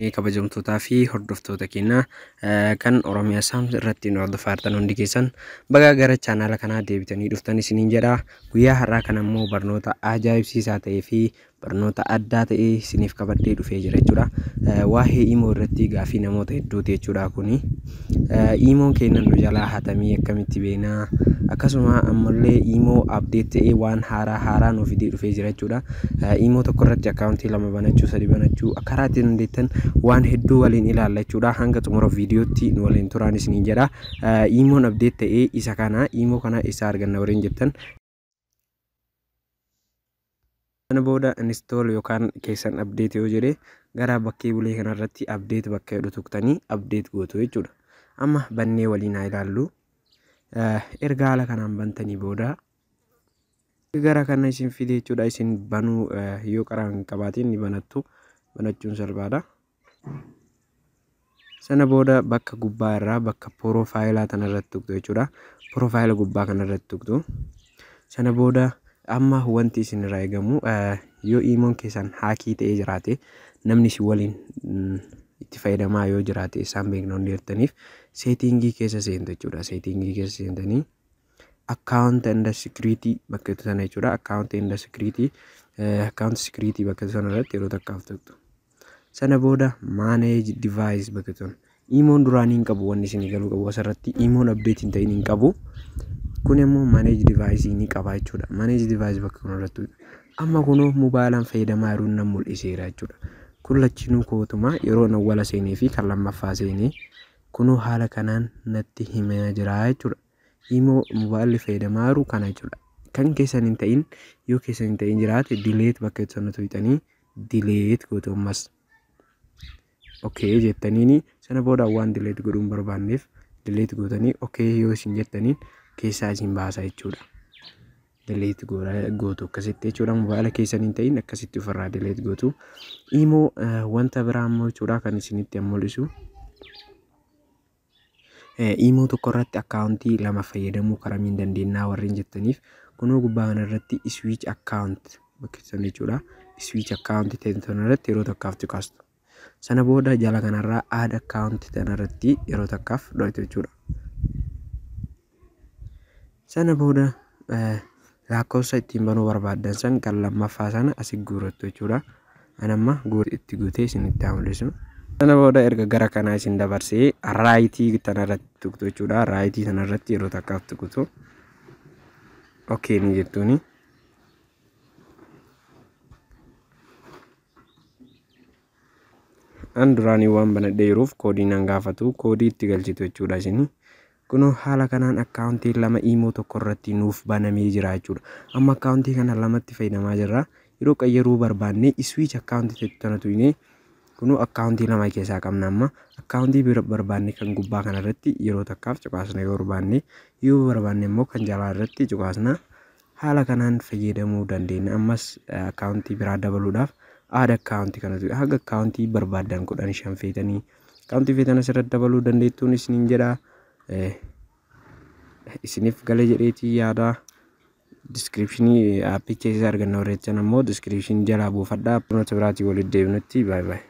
Hayyee, kabajamtootaa fi hordoftoota keenya kan Oromiyaa Saams irratti nu hordofaa jirtan hundi keessan, baga gara chaanaala kanaa deebitanii dhuftan isiniin jedha. Guyyaa har'aa kana immoo barnoota ajaa'ibsiisaa ta'ee fi barnoota addaa ta'e isiniif qabadhee dhufee jira jechuudha. Waa'ee Imoo irratti gaafii namoota hedduuti jechuudha kuni. Imoon keenya nu jalaa hatamii akkamitti beeknaa? Akkasuma ammallee Imoo update ta'ee waan haaraa haaraa nuuf fidee dhufee jira jechuudha. Imoo tokko irratti akkaawuntii lama banachuu, sadi banachuu karaa ittiin dandeettan waan hedduu waliin ilaalla jechuudha. Hanga xumura viidiyootti nu waliin turaan isiniin jedha. Imoon update ta'ee isa kana, Imoo kana isa arganna warreen jettan. Kana booda install yookaan keessan update yoo jedhe, gara bakkee bulee kanarratti update bakka jedhu tuqxanii update gootu jechuudha. Amma bannee waliin haa ilaallu. Erga haala kanaan bantanii booda gara kana isin fide jechuudha. Isin banuu yoo qaraa hin qabaatin ni banattu. Banachuun salphaadha. Sana booda bakka gubbaa irraa bakka porofaayilaa tanarratti tuqxu jechuudha. Porofaayila gubbaa kanarratti tuqxu. Sana booda amma wanti isin irraa eegamu, yoo Imoon keessan haakii ta'ee jiraate, namni isin waliin itti fayyadamaa yoo jiraate isaan beekna hundi jirtaniif, seetingii keessa seentu jechuudha. Seetingii keessa seentanii account and security bakka jettu sana jechuudha. Account and security, account security bakka jettu sana irratti yeroo takkaaf tuqxu. Sana booda manage device bakka jettu sana. Imoon duraanii hin qabu, wanni isin galuu qabu asirratti Imoon update hin ta'in hin qabu. Kun immoo manage device ni qaba jechuudha. Manage device bakka kana irratti amma kunoo moobaayilaan fayyadamaa jiruun nan mul'iseera jechuudha. Kun lachinuu kootuma yeroo awwala seenee fi kan lammaffaa seenee kunoo haala kanaan natti himaa jira jechuudha. Imoo mobaayilli fayyadamaa jiru kana jechuudha. Kan keessan hin ta'in, yoo keessan hin ta'in jiraate, delete bakka jettu sana tuqxanii delete gootu ammas. Okay jettaniini sana booda waan delete godhuu hin barbaanneef delete gootanii okay yoo isin jettaniin keessaa isin baasa jechuudha. Delete gootu akkasitti jechuudha. Mobaayila keessan hin ta'in akkasitti ofirraa delete gootu. Imoo wanta biraa immoo jechuudha kan isinitti mul'isu. Imoo tokko irratti akkaawuntii lama fayyadamuu karaa dandeenyaa warreen jettaniif, kunoo gubbaa kanarratti switch account bakka jettan jechuudha. Switch account ta'e irratti yeroo takkaaf tuqaastu. Sana booda jala kanarraa add account tanarratti yeroo takkaaf dho'itu jechuudha. Sana booda lakkoofsa ittiin banuu barbaaddan san kan lammaffaa sana asii guurattu jechuudha. Ani amma itti guutee isinitti haa mul'isu. Sana booda erga gara kanaa isin dabarsee raayitii tanarratti tuqxu jechuudha. Raayitii tanarratti yeroo takkaaf tuqxu. Okay ni jettuuni. An duraanii waan banadhee jiruuf koodii nan gaafatu, koodii itti galchitu jechuudha isin. Kunoo haala kanaan akkaawuntii lama Imoo tokko irratti nuuf banamee jira jechuudha. Amma akkaawuntii kana lamatti fayyadamaa jirra. Yeroo qayyaruu barbaanne switch akkaawuntii tana tuqnee kunoo akkaawuntii lama keessaa qabna amma. Akkaawuntii barbaanne kan gubbaa kanarratti yeroo takkaaf cuqaasna yoo barbaanne, yoo barbaanne immoo kan jalaa irratti cuqaasna. Haala kanaan fayyadamuu dandeenya. Ammas akkaawuntii biraa dabaluudhaaf add akkaawuntii kana tuqe, haga akkaawuntii barbaaddan 10, 5 feetanii akkaawuntii feetan asirratti dabaluu dandeettuun isiniin jedha. Isiniif gala jedheetii yaada. Diskiripshinii aappicha isaa arganna warreechan ammoo diskiripshinii jalaa buufadhaa. Barnoota biraatii walitti deebinutti, baay'ee baay'ee.